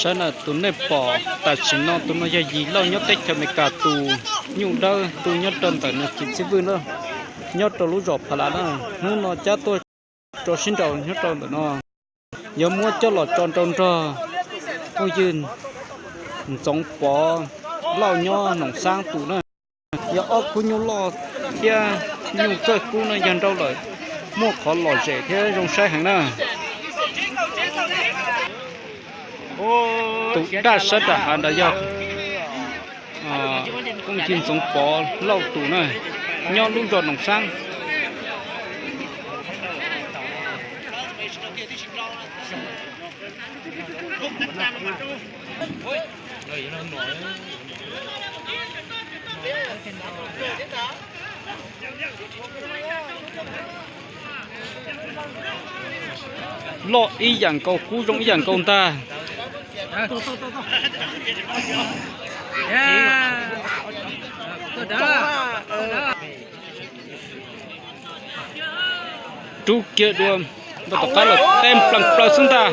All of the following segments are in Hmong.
Saib na, tus nej pom tam sim no tus no yog Yim Lauj nyob teb chaws Amelikas, tus nyuj dawb tu nyob rau ntawm no Cim Txhiaj Vwj na, nyob rau lub zos Pha Lav na. Hnub no cab tuaj rau sib nraus nyob rau ntawm no, yuav muab coj los tso nrau nrog phooj ywg Ntxoov Pov Lauj nyob Noom Xab tus na. Yog ob khub nyuj loj thiab nyuj txawj kub no yog nrau lawm, muaj qhov lom zem thiab zoo saib heev na. Tus daj sab nram hav ntawd yog phooj ywg Ntxoov Pov Lauj tus na, nyob lub zos Noom Xab. Loj ib yam nkaus, kub zoo ib yam nkaus ntag. Rub kiag dua, nta tom qab lawm, teb nplees plaws xwb ntag.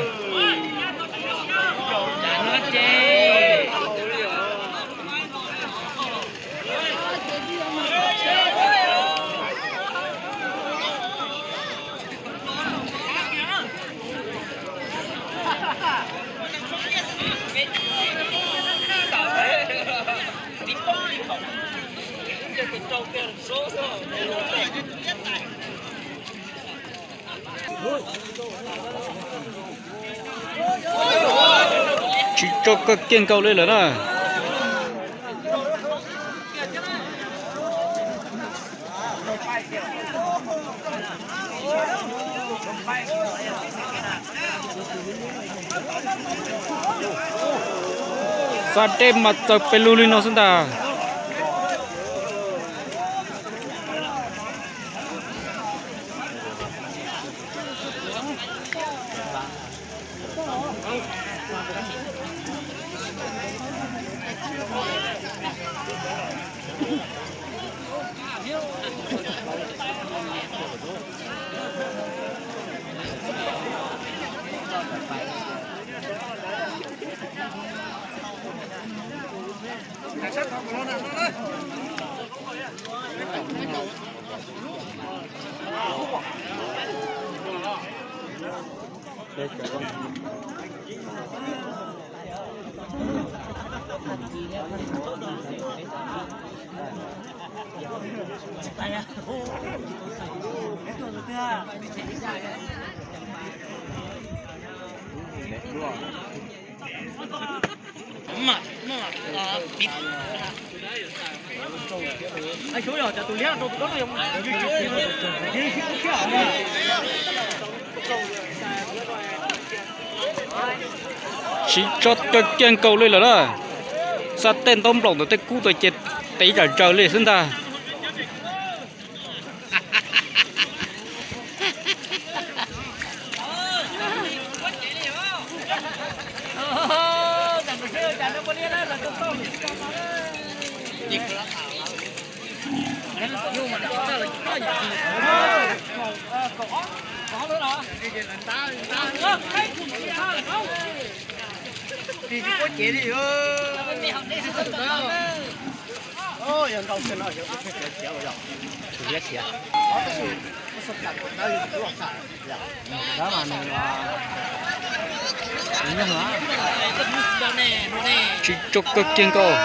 Tsis tso kawg kiag nkaus li lawm na. Xa dej mas txaws pes lug li no xwb ntag. Tsis tso kawg kiag nkaus li lawm na. Xa tej ntaub nplaum ntawm tej kub ntawd ces tev zam zaws li xwb ntag. Tsis tso kawg kiag nkaus.